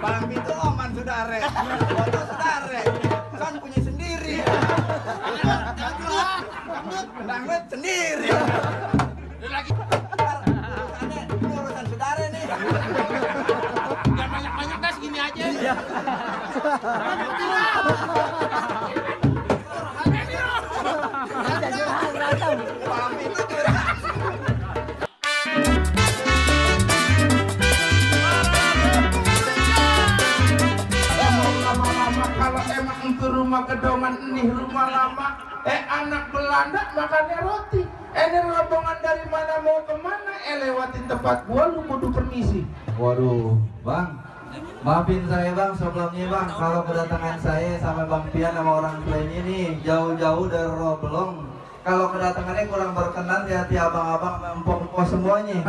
Bang itu oman sudare. Foto sudare. Kan punya sendiri. Dangdut sendiri. Lagi Ini urusan sudare nih. jangan banyak-banyak dah segini aja. Bang itu curhat. Lama-lama kalau emang itu rumah gedongan ini rumah lama, anak Belanda makannya roti. Ini rombongan dari mana mau kemana? Lewatin tempat gua lu kudu permisi. Waduh, Bang, maafin saya Bang sebelumnya Bang kalau kedatangan saya sama Bang Pian sama orang tuanya ini jauh-jauh dari Roblong. Kalau kedatangannya kurang berkenan di hati abang-abang empok-empok semuanya.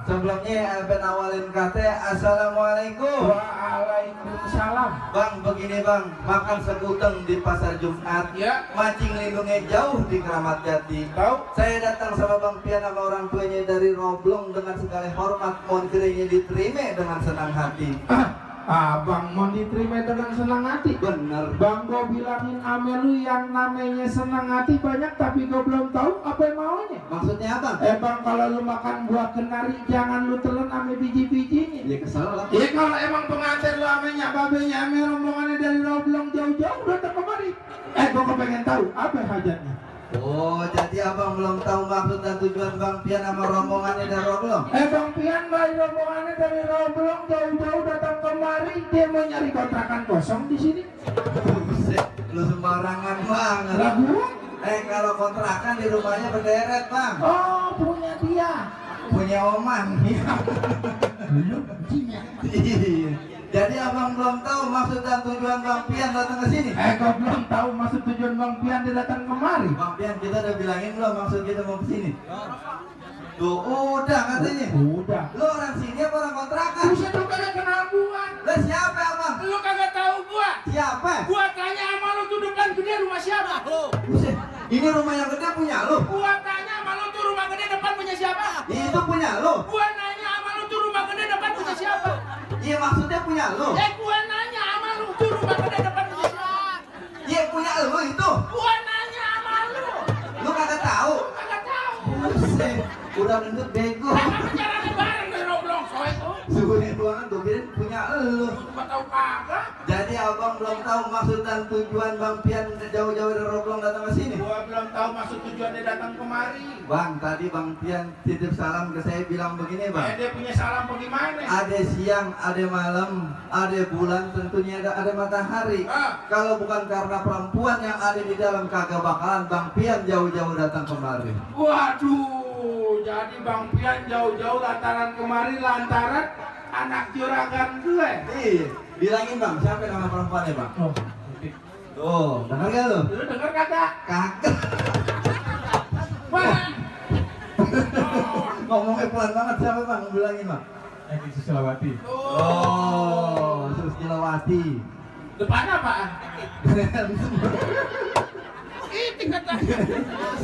Sebelumnya Alpen awalin kata Assalamualaikum. Waalaikumsalam. Bang, begini Bang, makan segudang di pasar Jumat, Ya. mancing lindungnya jauh di Keramat Jati. Tahu? Saya datang sama Bang Pian sama orang tuanya dari Roblong dengan segala hormat, mohon kiranya diterima dengan senang hati. Abang mau diterima dengan senang hati. Bener. Bang, gue bilangin ame lu yang namanya senang hati banyak, tapi gue belum tahu apa yang maunya. Maksudnya apa? Bang, kalau lu makan buah kenari jangan lu telan ame biji-bijinya. Ya kesel lah. Iya, kalau emang pengantin lu amenya babenya ame rombongannya dari Roblong jauh-jauh datang kemari. Gue kepengen tahu apa hajatnya. Oh, jadi abang belum tahu maksud dan tujuan Bang Pian sama rombongannya dari Roblong? Bang Pian dari rombongannya dari Roblong jauh-jauh datang kemari, dia mau nyari kontrakan kosong di sini. Buset, lu sembarangan banget. Lah gua? Kalau kontrakan di rumahnya berderet Bang. Oh, punya dia. Punya Oman. Lu punya. Iya. Jadi abang belum tahu maksud dan tujuan Bang Pian datang ke sini. Gua belum tahu maksud tujuan Bang Pian dia datang kemari. Bang Pian, kita udah bilangin belum maksud kita mau ke sini? Tuh, udah katanya. Udah. Lu orang sini apa orang kontrakan? Buset, lu kagak kenal gua. Lah siapa abang? Lu kagak tahu gua. Siapa? Gua tanya sama lu tuh depan gede rumah siapa? Buset, ini rumah yang gede punya lu? Gua tanya sama lu tuh rumah gede depan punya siapa? Itu punya lu? Gua nanya sama lu tuh rumah gede depan punya siapa? Iya maksudnya punya lu? Gua nanya sama lu tuh rumah gede depan punya siapa? Iya punya lu itu? Gua nanya sama lu. Lu kagak tahu? Kagak tahu. Buset, udah gendut bego. Emang bicaranya bareng dari Roblong soal itu. Suruh di ruangan tuh kirain punya lu. Gua tahu kagak. Jadi abang belum tahu maksud dan tujuan Bang Pian jauh-jauh dari Roblong datang ke sini? Gua belum tahu maksud tujuannya datang kemari. Bang, tadi Bang Pian titip salam ke saya bilang begini Bang. Dia punya salam bagaimana? Ada siang, ada malam, ada bulan, tentunya ada matahari. Kalau bukan karena perempuan yang ada di dalam kagak bakalan Bang Pian jauh-jauh datang kemari. Waduh, jadi Bang Pian jauh-jauh lantaran kemari lantaran anak juragan gue. Iya, bilangin Bang, siapa nama perempuannya Bang? Oh, Tuh, dengar gak lu? lu denger kagak? Kagak. Wah, Ngomongnya pelan banget siapa Bang? Bilangin Bang. Susilawati. Oh, Susilawati. Depan apa? Itu katanya.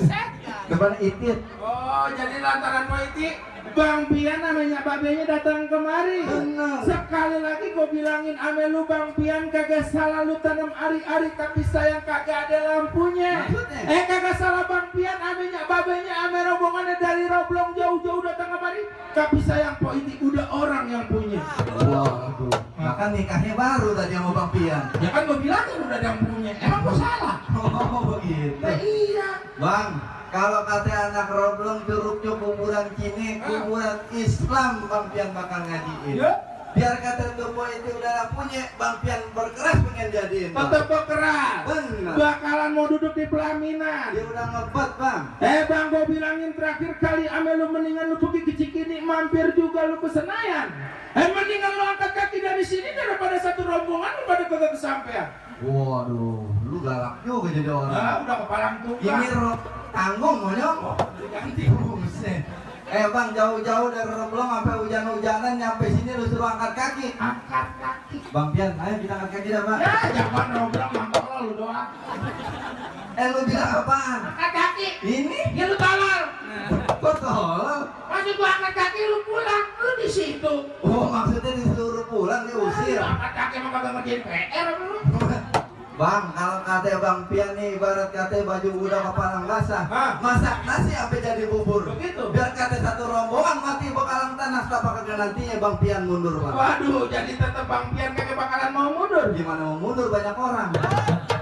Set. Depan Itit. Oh, jadi lantaran mau itu Bang Pian namanya babenya datang kemari. Bener. Sekali lagi gue bilangin ame lu Bang Pian kagak salah lu tanam ari-ari tapi sayang kagak ada lampunya. Maksudnya? Kagak salah Bang Pian amenya babenya ame rombongannya dari Roblong jauh-jauh datang kemari. Tapi sayang po ini udah orang yang punya. Waduh. Maka nikahnya baru tadi sama Bang Pian. Ya kan gue bilangin udah ada yang punya. Emang gue salah? Oh begitu. Iya. Bang, kalau kata anak Roblong curugnya kuburan Cine, kuburan Islam Bang Pian bakal ngajiin. Ya. Biar kata tuh boy itu udah punya, Bang Pian berkeras pengen jadiin. Bang. Tetep berkeras. Bener. Bakalan mau duduk di pelaminan. Dia udah ngebet Bang. Bang, gue bilangin terakhir kali ame lu mendingan lu pergi ke Cikini, mampir juga lu ke Senayan. Mendingan lu angkat kaki dari sini daripada satu rombongan lu pada kagak kesampean. Waduh, lu galak juga jadi orang. Nah, udah kepalang tukang. Ini tanggung monyong. Diganti. Buset. Bang, jauh-jauh dari Roblong sampai hujan-hujanan nyampe sini lu suruh angkat kaki. Angkat kaki. Bang Pian, ayo kita angkat kaki dah, Bang. Ya, jangan Roblong mangkok lu doang. Lu bilang apaan? Angkat kaki. Ini? Ya lu tolol. Kok tolol? Masih gua angkat kaki lu pulang, lu di situ. Oh, maksudnya disuruh pulang diusir. Angkat kaki emang kagak ngerjain PR lu. Bang, kalau kata Bang Pian nih, ibarat kata baju udah kepalang basah, Hah? masak nasi sampai jadi bubur. Begitu. Biar kata satu rombongan mati bakalan tanah, tak pakai nantinya Bang Pian mundur Bang. Waduh, jadi tetep Bang Pian kagak bakalan mau mundur. Gimana mau mundur, banyak orang.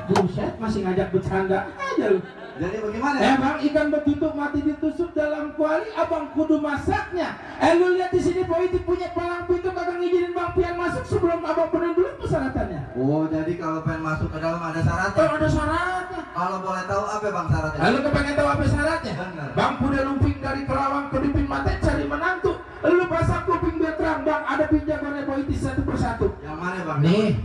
Buset, masih ngajak bercanda aja lu. Jadi bagaimana? Emang ikan betutuk mati ditusuk dalam kuali, abang kudu masaknya. Lu lihat di sini Poiti punya palang pintu kagak ngizinin Bang Pian masuk sebelum abang penuhi dulu persyaratannya. Oh, jadi kalau pengen masuk ke dalam ada syaratnya. Oh, ada syaratnya. Kalau boleh tahu apa Bang syaratnya? Lalu kepengen tahu apa syaratnya? Bener. Bang kuda lumping dari Kerawang ke Dipin Mate cari menantu. Lu pasang kuping biar terang Bang, ada pinjamannya Poiti satu persatu. Yang mana Bang? Nih.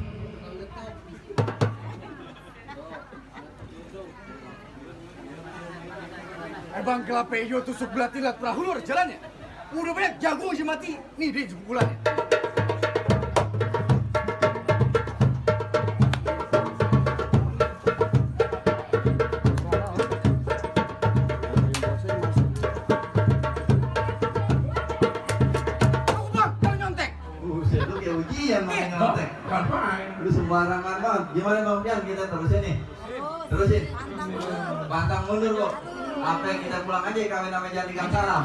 Bang Kelapeyo tusuk belatilat perahu lur jalannya. Udah banyak jago aja mati. Nih deh pukulannya. Bang, jangan nyontek. Buset, lu kayak ujian main nyontek. Ngapain? Lu sembarangan Bang. Gimana Bang Pian, kita terusin nih? Terusin. Pantang mundur kok. Apa yang kita pulang aja kawin sama jadikan salam.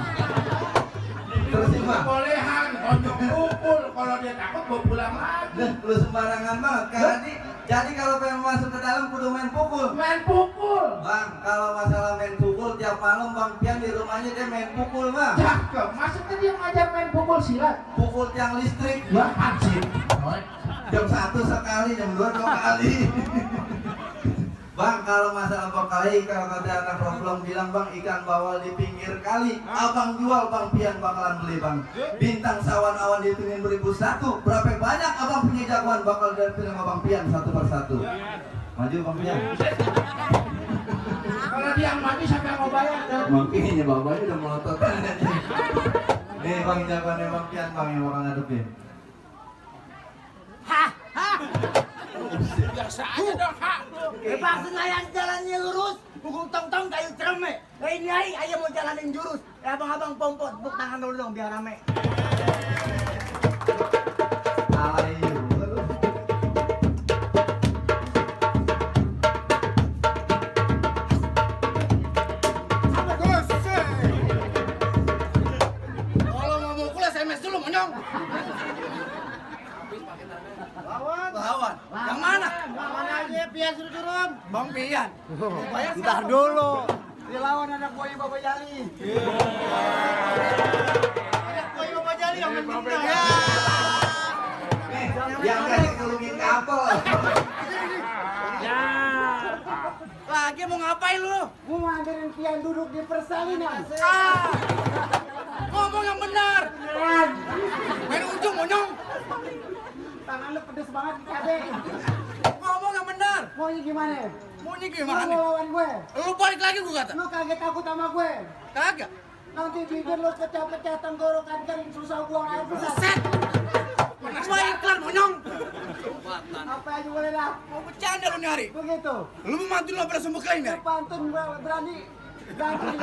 Terusin Bang. Bolehan, tonjok pukul. Kalau dia takut gua pulang lagi. Lu sembarangan banget. Jadi kalau pengen masuk ke dalam kudu main pukul. Main pukul. Bang, kalau masalah main pukul tiap malam Bang Pian di rumahnya dia main pukul Bang. Cakep. Maksudnya dia ngajar main pukul silat. Pukul tiang listrik. Ya anjir. Jam 1 sekali, jam 2 2 kali. Bang, kalau masalah kali, kalau kata anak Roblong bilang Bang, ikan bawal di pinggir kali. Abang jual, Bang Pian bakalan beli Bang. Bintang sawan awan dihitungin 1001. Berapa banyak abang punya jagoan bakal dari film Abang Pian satu persatu. Maju Bang Pian. Kalau dia yang mati siapa yang mau bayar? Makanya bapaknya udah melotot. Nih Bang, jagoannya Bang Pian Bang yang bakal ngadepin. Biasa aja dong, ha. Bang Senayan jalannya lurus, pukul tong-tong kayu cerme. Ini hari ayah mau jalanin jurus. Abang-abang pompot, tepuk tangan dulu dong biar rame. Alay juga lu. Kalau mau mukul SMS dulu monyong. Lawan. Yang mana? Mana aja Pian suruh turun. Bang Pian. Ntar dulu. Dilawan anak buahnya Bapak Jali. Anak buahnya Bapak Jali yang main bintang. Nih, yang kasih ngelungin kapal. Lagi mau ngapain lu? Gua mau nganterin Pian duduk di persalinan. Ngomong yang benar. Main ujung monyong. Tangan lu pedes banget cabe. Ngomong yang benar. Maunya gimana? Maunya Lu gimana? mau lawan gue? Lu balik lagi gua kata. Lu kaget takut sama gue? Kagak. Nanti bibir lu pecah-pecah tenggorokan kering susah buang air besar. Set. Gua iklan monyong. Apa aja boleh lah. Mau bercanda lu nih hari. Begitu. Lu mau mantu lu pada sumber klaim ya? Pantun gue berani. Ganti.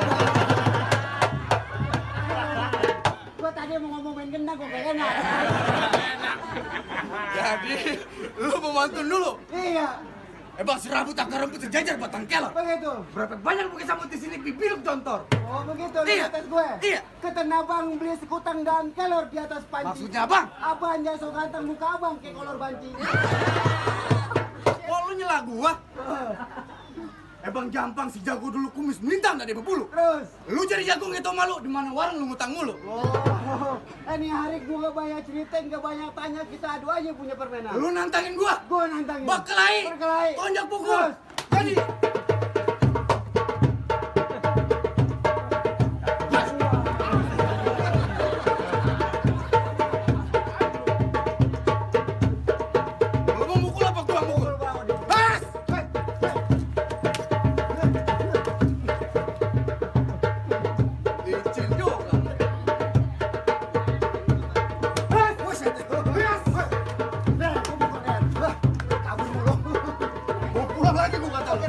Gue tadi mau ngomong main gendang kok gak enak. Jadi lu mau mantun dulu. Iya. Bang serabut akar rumput sejajar batang kelor. Begitu. Berapa banyak pakai sambut di sini bibir lu tontor. Oh begitu. Iya. Di atas gue. Iya. Ketena bang beli sekutang dan kelor di atas panci. Maksudnya abang? Abang aja so ganteng muka abang kayak kolor banci. Oh lu nyela gua? Bang Jampang si jago dulu kumis melintang gak ada bebulu. Terus. Lu jadi jago gitu malu di mana warung lu ngutang mulu. Oh. Ini hari gue gak banyak cerita, gak banyak tanya, kita adu aja punya permainan. Lu nantangin gua. Gue nantangin. Berkelahi. Berkelahi. Tonjok pukul. Terus. Jadi lu mau mukul apa gua mukul? Pas. Licin juga. Buset. Mau pulang lagi gua kata lu.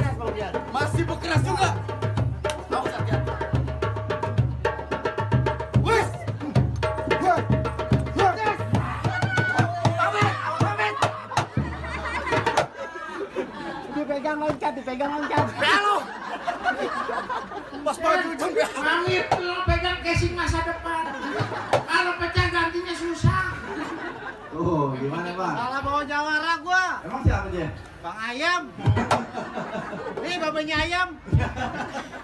dipegang loncat. Halo. Pas baju dong ya. Mangit lo pegang casing masa depan. Kalau pecah gantinya susah. Tuh, gimana bang? Salah bawa jawara gua. Emang siapa dia? Bang Ayam. Nih babanya Ayam.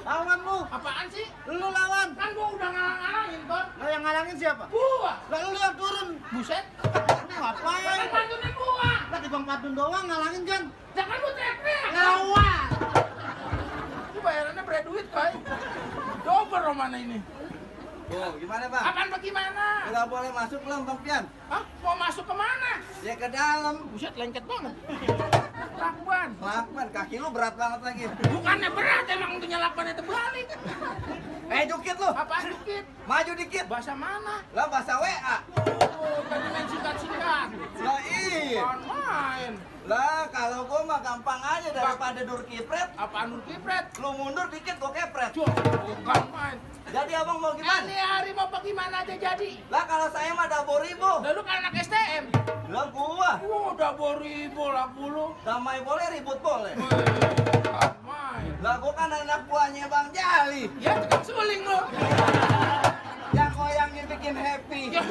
Lawan lu. Apaan sih? Lu lawan. Kan gua udah ngalang-ngalangin, Ton. Lah yang ngalangin siapa? Gua. Lah lu yang turun. Buset. Ini Kan ngapain? bantuin gua. Lah di Bang Padun doang ngalangin kan. Jangan lu teriak-teriak. Lawan. Itu bayarannya berat duit, Kai. Double romana ini. Tuh, gimana bang? Apaan bagaimana? Udah boleh masuk belum bang Pian? Hah? Mau masuk kemana? Ya ke dalam. Buset, lengket banget. Lakban. Lakban, kaki lu berat banget lagi. Bukannya berat, emang punya lakbannya terbalik. Dikit lu. Apaan dikit? Maju dikit. Bahasa mana? Lah bahasa WA. Oh, tadi main singkat-singkat. Lah iya. Apaan main? Lah kalau gua mah gampang aja daripada dur kipret. Apaan nur kipret? Lu mundur dikit gua kepret. Cuk, bukan main. Jadi abang mau gimana? Ini hari mau bagaimana aja jadi? Lah kalau saya mah dabo ribu. Lalu kan anak STM. Lah gua. Udah boribo lagu lu. Damai boleh ribut boleh. Bukan main. Lah gua kan anak buahnya Bang Jali. Ya, tukang suling lu. Yang goyangnya bikin happy. Ya,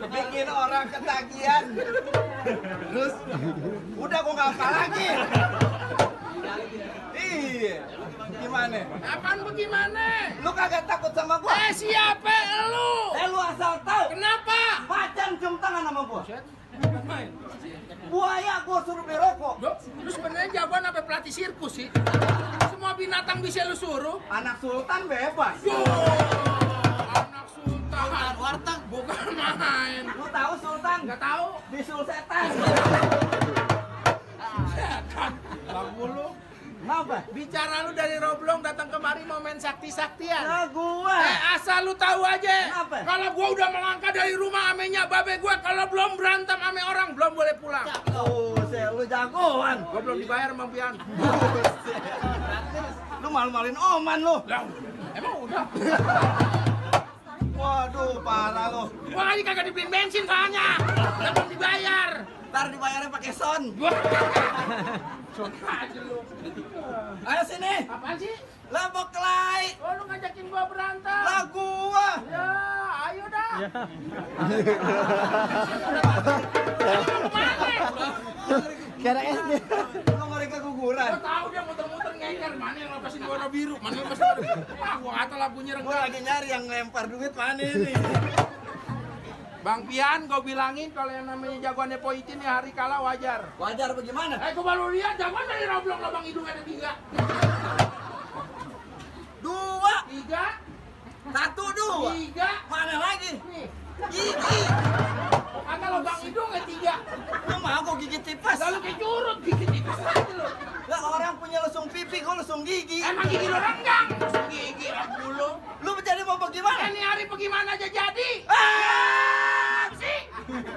Bikin orang ketagihan. Terus udah gua nggak apa lagi. Iya. Gimana? apaan bagaimana? Lu kagak takut sama gua? Siapa lu? Lu asal tahu. Kenapa? Macan cium tangan sama gua. Buset, bukan main. Buaya gua suruh beli rokok. Dok, lu sebenarnya jagoan apa pelatih sirkus sih? Semua binatang bisa lu suruh. Anak sultan bebas. Yo, anak sultan. Warteg. Bukan main. Lu tahu sultan? Nggak tahu. Bisul setan. Setan. Lagu lu. Kenapa? Bicara lu dari Roblong datang kemari mau main sakti-saktian. Nah gua. Asal lu tahu aja. Kenapa? Kalau gua udah melangkah dari rumah amenya babe gua, kalau belum berantem ame orang belum boleh pulang. Lu jagoan. Gua belum dibayar sama Pian. Lu malu-maluin oman lu. Lah, emang udah. Waduh, parah lu. Gua lagi kagak dibeliin bensin soalnya. Udah belum dibayar. Ntar dibayarnya pakai son. Gua Son aja lu. Ayo sini. Apaan sih? Lah boklai. Oh, lu ngajakin gua berantem. Lah gua. Ya, ayo dah. Kira SD. Lu ngeri keguguran. Gua tahu dia muter-muter ngeker. Mana yang lepasin warna biru? Mana yang lepasin warna biru? Gua kata lagunya Gua renggang. lagi nyari yang lempar duit mana ini. Bang Pian, gua bilangin kalau yang namanya jagoannya Poitin ya hari kalah wajar. Wajar bagaimana? Gua baru lihat jagoan dari Roblong lubang hidung ada 3. 2, 3, 1, 2. 3. Mana lagi? Nih, Gigi. kata lubang hidung ya 3. Lu mau gua gigit tipas. Lalu kecurut gigit itu aja lu. Lah orang punya lesung pipi, gua lesung gigi. Emang gigi lu renggang? Langsung gigi aku lu. Lu jadi mau bagaimana? Ini hari bagaimana aja jadi? Sih,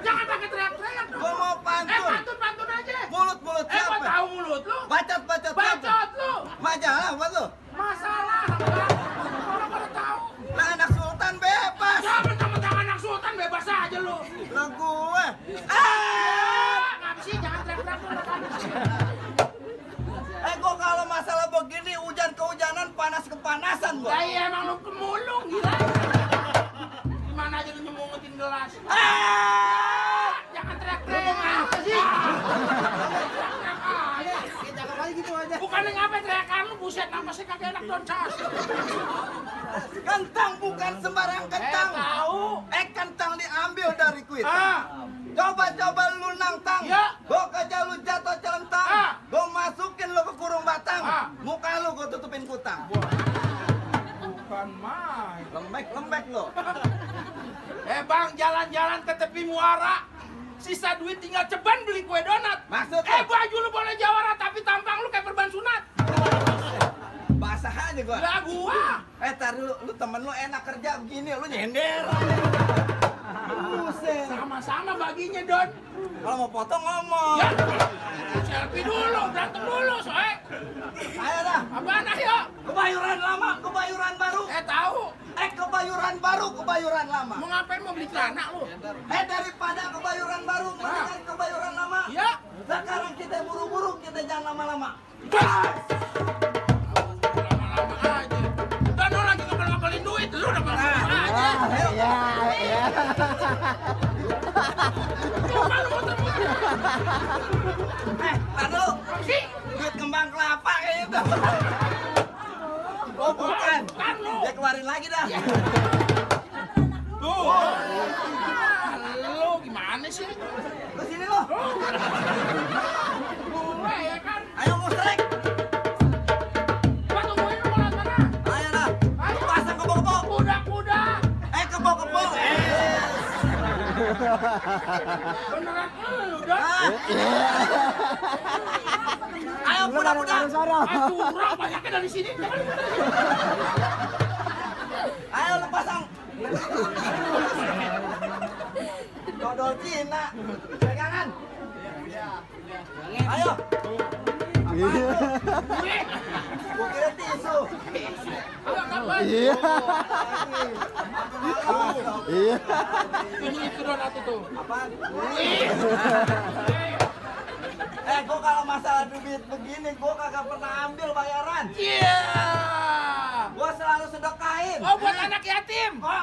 jangan pakai teriak-teriak dong. Gua mau pantun. Pantun aja. Mulut Gua siapa? tahu mulut lu. Bacot. Bacot lu. Majalah buat lu. Masalah apa? Orang pada tahu. Lah anak sultan bebas. Ya mentang-mentang anak sultan bebas aja lu. Lah gue. Ngapa sih? Jangan teriak-teriak lu. Gua kalau masalah begini hujan kehujanan, panas kepanasan gua. Ya iya emang lu kemulung gila. Gimana aja lu nyemungutin gelas. Jangan teriak-teriak. Apa sih? Cakep aja gitu aja. Bukannya ngapain teriakan lu, buset napasnya kagak enak doncas. Kentang bukan sembarang kentang. Tahu. Kentang diambil dari kuit. Ah, Coba lu nangtang. Ya. Gua kerja lu jatuh celentang. Ah. Gua masukin lu ke kurung batang. Ah. Muka lu gua tutupin kutang. bukan main. Lembek lu. Bang, jalan-jalan ke tepi muara. Sisa duit tinggal ceban beli kue donat. Maksudnya? Baju lu boleh jawara tapi tampang lu kayak perban sunat. Basah aja gua. Lah gua. Tar dulu, lu temen lu enak kerja begini, lu nyender. Buset. Sama-sama baginya, Don. Kalau mau potong ngomong. Ya, selfie dulu, berantem dulu, soek. Ayo dah. Apaan ayo? Kebayuran lama, kebayuran baru. Tahu. Kebayuran baru, kebayuran lama. Mau ngapain mau beli celana lu? Daripada kebayuran baru, mendingan kebayuran lama. Ya. Sekarang kita buru-buru, kita jangan lama-lama. Lama-lama aja. Dan lo lagi ngapal-ngapalin duit, lu udah ngapal aja. Iya. Cuma lu muter-muter. Tahu, duit kembang kelapa kayak itu. Oh bukan, Bukan lu. dia keluarin lagi dah. Tuh. Lu gimana sih? Lu sini lo. Gue ya kan. Ayo mustrek. Gua tungguin lu mau lewat mana? Ayo dah. Pasang kebo-kebo. Kuda-kuda. Kebo-kebo. Beneran udah. Ayo kuda-kuda. Curang banyaknya dari sini. Ayo lu pasang. Dodol Cina. Pegangan. Ayo. Gua kira tisu. Iya. Iya. Itu donat itu. Apaan? Gua kalau masalah duit begini, gua kagak pernah ambil bayaran. Iya. Gua selalu sedekahin. Oh, buat anak yatim. Oh,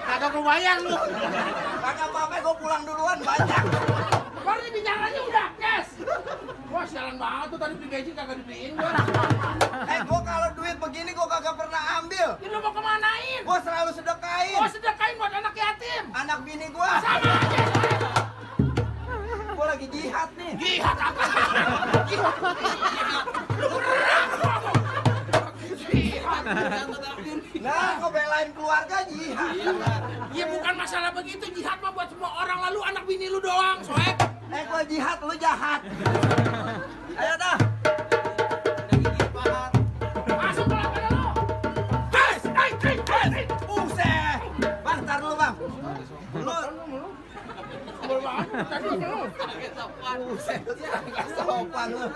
Kagak mau bayar lu. kagak apa-apa, gua pulang duluan banyak. Baru bicaranya udah cash. Wah, sialan banget tuh tadi beli gaji kagak dibeliin gua. Gua kalau duit begini gua kagak pernah ambil. Ini lu mau kemanain? Gua selalu sedekahin. Oh, sedekahin buat anak yatim. Anak bini gua. Sama aja. Gua lagi jihad nih. Jihad apa? Jihad. Nah, gua belain keluarga jihad. Ya bukan masalah begitu, jihad mah buat semua orang, lalu anak bini lu doang, soek. Gua jihad, lu jahat. Ayo dah. Masuk ke lapangan lu. Hei. Buset. Bang, tar dulu, Bang. Lu Sebel banget. Tadi lu. buset. Gak sopan lu.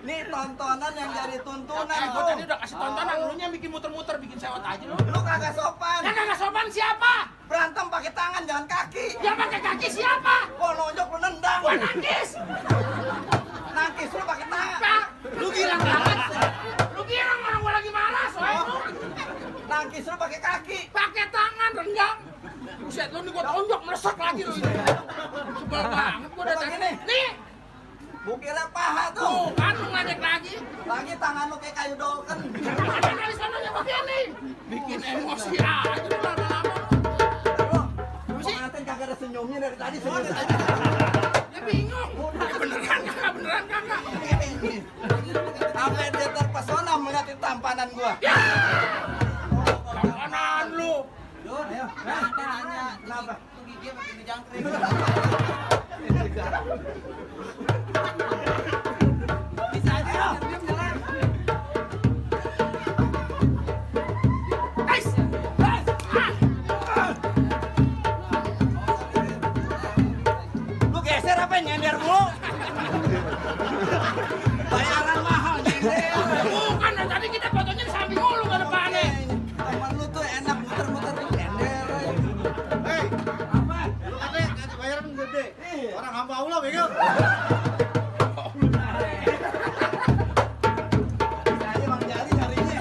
Nih tontonan yang jadi tuntunan Gua tuh. tadi udah kasih tontonan, lu nya bikin muter-muter, bikin sewot aja lu. Lu kagak sopan. Yang kagak sopan siapa? Berantem pakai tangan jangan kaki. Yang pakai kaki siapa? Gua nonjok lu nendang. Gua nangis. Nangkis lu pakai tangan. Pak, lu girang banget. Lu girang orang gua lagi marah, soek lu. Nangkis lu pakai kaki. Pakai tangan renggang. Buset lu nih gua tonjok melesak lagi lu ini. Sebel banget gua udah Begini. Nih, Bukirnya paha tuh tuh. kan lu ngadek lagi. Lagi tangan lu kayak kayu dolken. Ada dari sononya begini. Bikin emosi aja lu lama-lama. Lu ngatain kagak ada senyumnya dari tadi senyum aja. Dia bingung. Beneran kakak. Sampai dia terpesona melihat tampanan gua. Kanan lu. Ayo. Tanya. Kenapa? Dia makin dijangkrik. Bisa aja. Jalan. Guys. Lu geser apa nyender mulu? Bayaran mahal nyender. Bukan, tadi kita fotonya di samping mulu ke depannya. Temen lu tuh enak muter-muter tuh nyender. Hei, Apa? lu katanya kasih bayaran gede. Orang hamba Allah bego. Bisa aja Bang Jali carinya.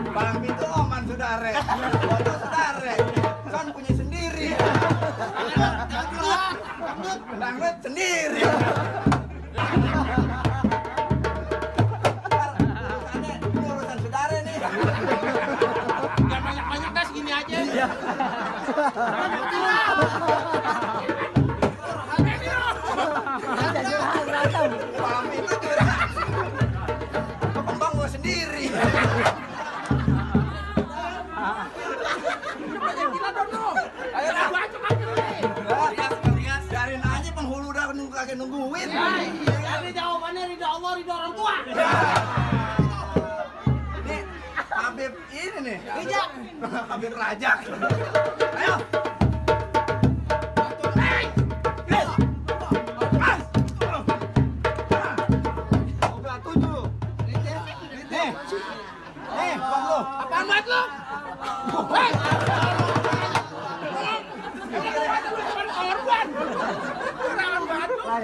Bang itu oman sudare. Foto sudare. Kan punya sendiri. Dangdut sendiri. Ini urusan sudare nih. Jangan banyak-banyak dah segini aja. Bang itu curhat. Kembang gua sendiri. Gila dong lu. Ayo dah. Bacok aja lu nih. Biarin aja penghulu udah kagak nungguin. Ini jawabannya ridho Allah, ridho orang tua. Nih, Habib ini nih. Rajak. Habib Rajak. Ayo. Hei. Yes. Mas. Udah 7. Nih. Nih, Bang lu. Apaan buat lu? Hei.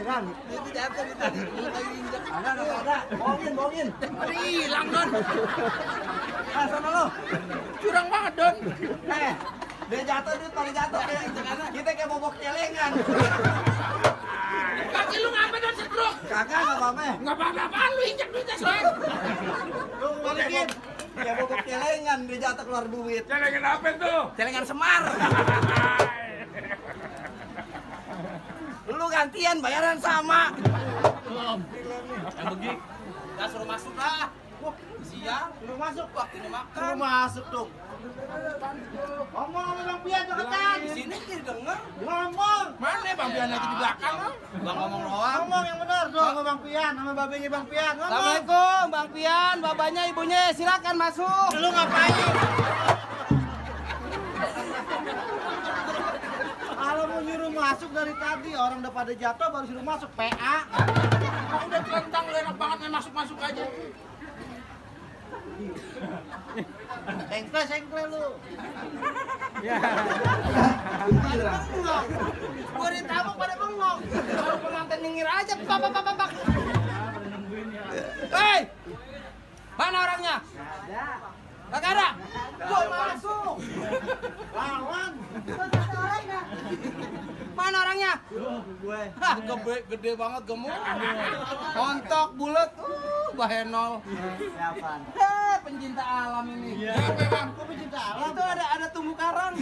kan? Itu jatuh di tadi. Lu kayu injak. Ada. Bohongin. Hilang Don. Ah, sana lo. Curang banget Don. Dia jatuh paling jatuh kayak kita kayak bobok celengan. Kaki lu ngapa Don stroke? Kakak enggak apa-apa. Nggak apa-apaan lu injak duitnya soal. Lu balikin. Kayak bobok celengan dia jatuh keluar duit. Celengan apa tuh? Celengan Semar. Lu gantian bayaran sama. Yang begini. Gak suruh masuk lah. Siang. Suruh masuk. Waktunya makan. Suruh masuk dong. Ngomong sama Bang Pian deketan. Di sini didengar. Ngomong. Mana Bang Pian aja di belakang? Bang ngomong doang. Ngomong yang benar dong sama Bang Pian, sama babenya Bang Pian. Ngomong. Assalamualaikum Bang Pian, babanya ibunya silakan masuk. Lu ngapain? Kalau mau nyuruh masuk dari tadi, orang udah pada jatuh baru suruh masuk PA. Udah telentang lu enak banget main masuk-masuk aja. Sengkle lu. Bengong. Gua ditabuk pada bengong. Kalau pengantin nyengir aja, pak. Hei, mana orangnya? Gak ada. Gua masuk. Lawan. Mana orangnya? Gue. Hah, gede banget gemuk. Kontok bulat. Bahenol. Siapaan? Pencinta alam ini. Apa Bang? Gue pecinta alam. Itu ada tumbuh karang.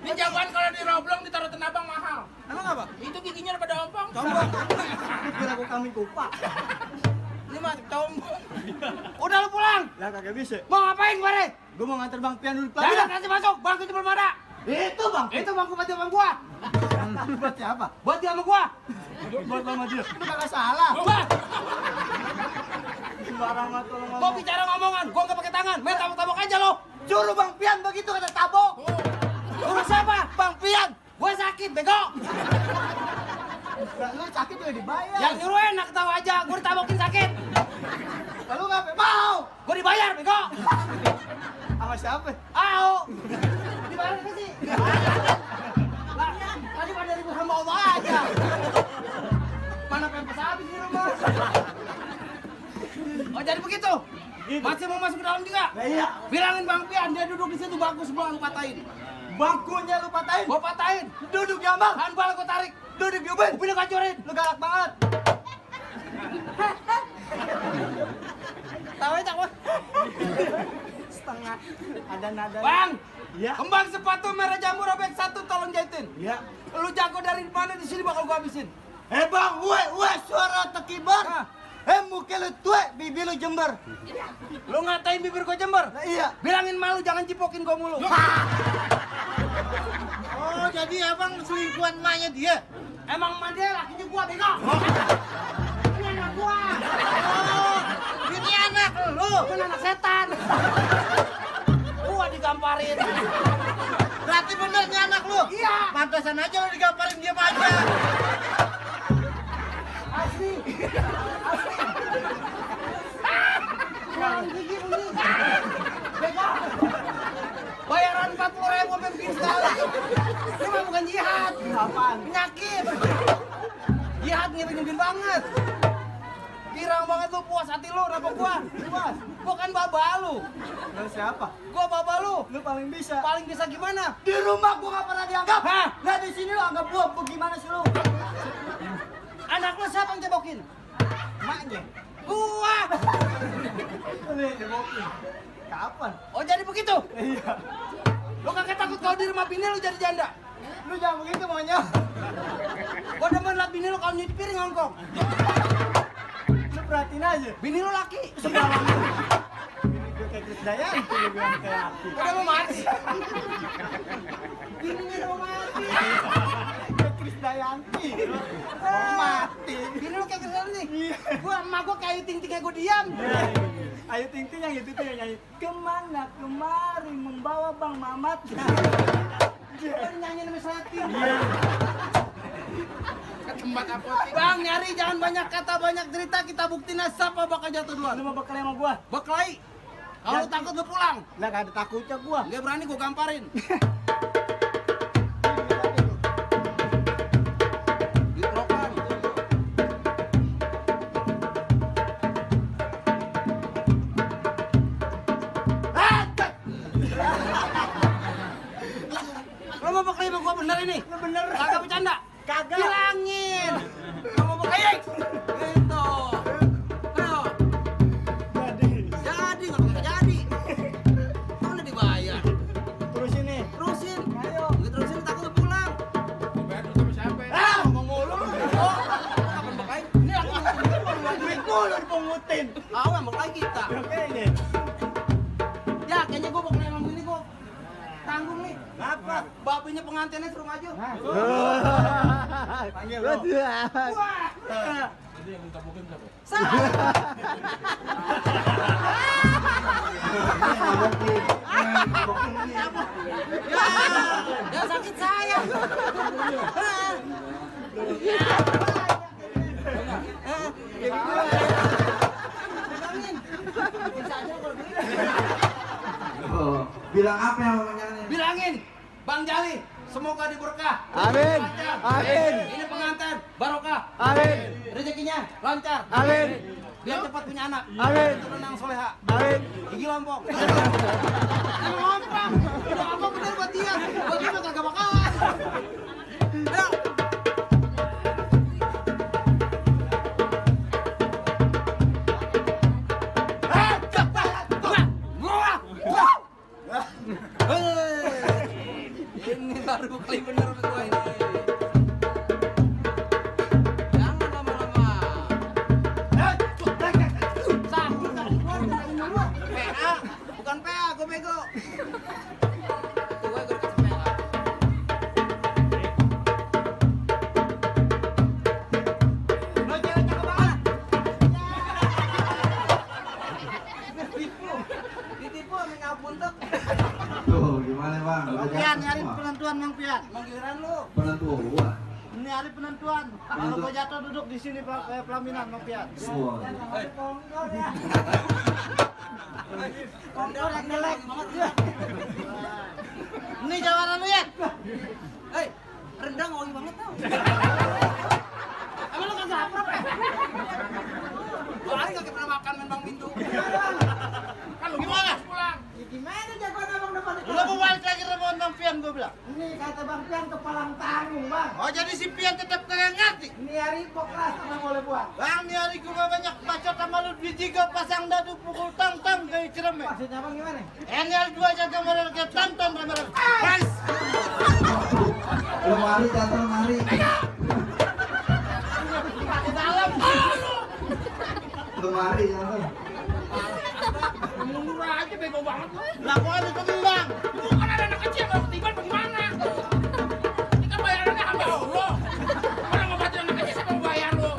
Ini jagoan kalau di Roblong ditaruh tenabang mahal. Emang apa? Itu giginya pada ompong. Combong. Kira gue kambing kupak. Ini mah combong. Udah lu pulang. Lah kagak bisa. Mau ngapain kemarin? Gue mau nganter Bang Pian dulu Jangan kasih masuk. Bangku itu belum ada. Itu Bang. Itu bangku buat dia sama gua. Buat siapa? Buat dia sama gua. Buat Bang Maju. Lu kagak salah. Gua, Sembarang mah tolong gua ngomong. bicara ngomongan. Gua nggak pakai tangan. Main tabok-tabok aja lo. Suruh Bang Pian begitu kata tabok. Urus siapa? Bang Pian. Gua sakit, bego. Lu sakit udah dibayar. Yang nyuruh enak tahu aja. Gua ditabokin sakit. Lalu ngapain? Mau. Gua dibayar, bego. Sama siapa? Au. Dibayar apa sih? Lah, tadi pada ribut hamba Allah aja. Mana pempes habis di rumah? Oh, jadi begitu? Masih mau masuk ke dalam juga? Nah, iya. Bilangin Bang Pian, dia duduk di situ bangku sebelah lu patahin. Bangkunya lu patahin. Gua patahin. Duduk jambang. Handbal gua tarik. Duduk diubin. Upin gua hancurin. Lu galak banget. Tahu aja gua. Setengah. Ada nada. Bang. Iya. Kembang sepatu merah jambu robek 1 tolong jahitin. Iya. Lu jago dari mana di sini bakal gua habisin. Bang, gue suara tekibar. Ah. Muka lu tuek, bibi lu jember. Lu ngatain bibir gua jember. Nah, iya. Bilangin malu jangan cipokin gua mulu. Oh, jadi abang selingkuhan emaknya dia? Emang emak dia lakinya gua bego. Ini anak gua. Oh, ini anak lu. Bukan anak setan. Gua digamparin. Berarti bener nih anak lu? Iya. Pantesan aja lu digamparin dia aja. Asli. Kurang gigi bunyi. Bego. Bayaran 40.000 sampai bikin sekali. Ini mah bukan jihad. Apaan? Penyakit. Jihad ngibin banget. Girang banget lu, puas hati lu, kenapa gua? Puas. Gua kan baba lu. Lu siapa? Gua baba lu. Lu paling bisa. Paling bisa gimana? Di rumah gua gak pernah dianggap. Hah? Nah di sini lu anggap gua gimana sih lu? Anak lu siapa yang cebokin? Maknya. Gua. Nih, dibokin. Kapan? Oh jadi begitu? Iya. Lu kagak takut kalau di rumah bini lu jadi janda? Lu jangan begitu maunya. Gua demen liat bini lu kalau nyuci piring ngongkong. Lu perhatiin aja. Bini lu laki. Sembarang. Gue kayak Chris Dayanti lu bilang kayak aku. Udah mau mati. Bininya udah mau mati. Kayak Chris Dayanti. Mau mati. Bini lu kayak kesana nih. Iya. Gua emak gua kayak ting-ting kayak gua diam. Ayo Ting Ting yang itu tuh yang nyanyi. Kemana kemari membawa Bang Mamat. Gua nyanyi nama Slatin. Ke tempat apotek. Bang nyari jangan banyak kata banyak cerita kita buktiin siapa bakal jatuh duluan. Lu mau bekal sama gua? Beklai. Kalau lu takut lu pulang. Lah gak ada takutnya gua. Nggak berani gua gamparin. bener ini. Lu bener. Kagak bercanda. Kagak. Bilangin. Kamu mau kayak gitu. Ayo. Jadi nggak jadi. Mana dibayar? Terus ini. Terusin. Ayo. Nggak terusin takut pulang. Ah, ngomong mulu. Oh, kapan pakai? Ini aku Duit mulu dipungutin. tahu yang pakai kita. Oke ini. Ya, kayaknya gua mau kena lampu ini gua. Tanggung nih. Apa? Babinya pengantinnya suruh maju. Panggil lo. Wah. Salah. Ya sakit saya. Oh, bilang apa yang mamanya nih? Bilangin, Bang Jali, semoga diberkah. Amin. Lancar. Amin. Ini pengantin, barokah. Amin. Rezekinya lancar. Amin. Biar cepat punya anak. Amin. Turun yang soleha. Amin. Gigi lompong. Emang lompong. Udah apa bener buat dia. Buat dia mah kagak bakalan. Ayo. Ini baru kali bener gua ini. Jangan lama-lama. Sakit kan gua dari dulu. PA, bukan PA, gua bego. Tuh gua ikut kasih PA. Lo cewek cakep banget. Ditipu sama ngapun tuh. Tuh, gimana bang? Udah Pian, jatuh nyari semua? penentuan Mang Pian. Emang giliran lu. Penentuan gua. Ini hari penentuan. Kalau gua jatuh duduk di sini pelaminan Mang Pian. Wah. Kongkol ya. Kongkol yang jelek. Ini jawaban lu ya. Hei, rendang wangi banget tau. Emang lu kagak aprop ya? Gua hari kagak pernah makan main Bang Pintu. Kan lu gimana? Pulang. Gimana jawaban abang depan itu? Lu mau balik lagi sama Bang Pian gua bilang. Ini kata Bang Pian kepalang tanggung bang. Oh jadi si Pian tetap kagak ngerti. Ini hari pokras nggak boleh buat. Bang, ini hari gua banyak bacot sama lu biji gua pasang dadu pukul tang-tang kayak cereme. Maksudnya bang gimana? Ini hari dua jaga model kayak tonton rame-rame. Guys, Lemari jatuh lemari. di dalam. Lemari jatuh. Mundur aja bego banget lu. Lah gua ada kembang. Bukan ada anak kecil kalau ketiban bagaimana? Ini kan bayarannya hamba Allah. Orang ngobatin anak kecil siapa yang bayar lu?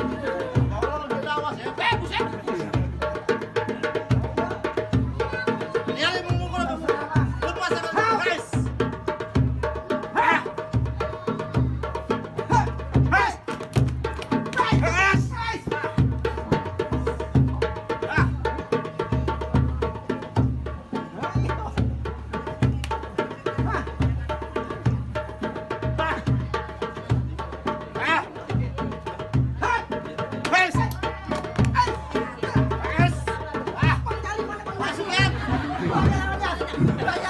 Allah lebih awas ya. Buset. Ini yang memukul apa? Lu pasang guys. Ah. Guys. Guys. Ah.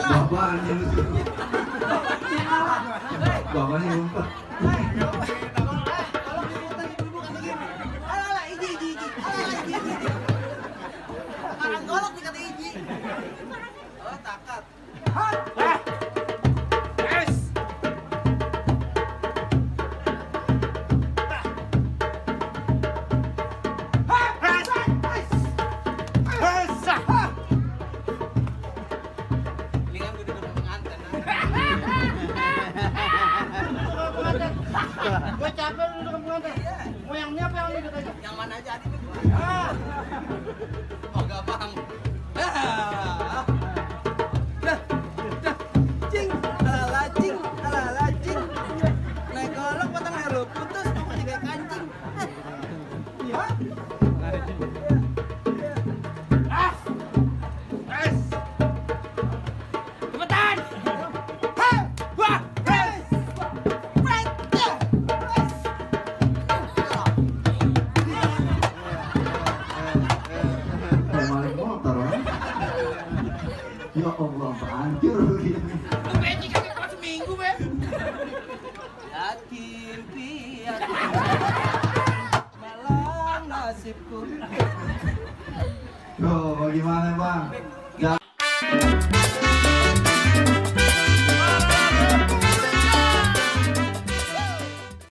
Bapaknya lu sih. Bapaknya ngumpet. Makan golok dikata iji. Oh, takat. Ini kan udah pengantin. Gue capek duduk ke pengantin. Mau yang ini apa yang ini katanya? Yang mana aja ada nih. Oh, gampang. Cing, alala cing. Naik golok potong air lu putus, mau kayak kancing. Iya. Cepetan! Lemari motor kan? Ya Allah, hancur begini. Lu magic kan cuma seminggu, Be. Tuh, bagaimana bang?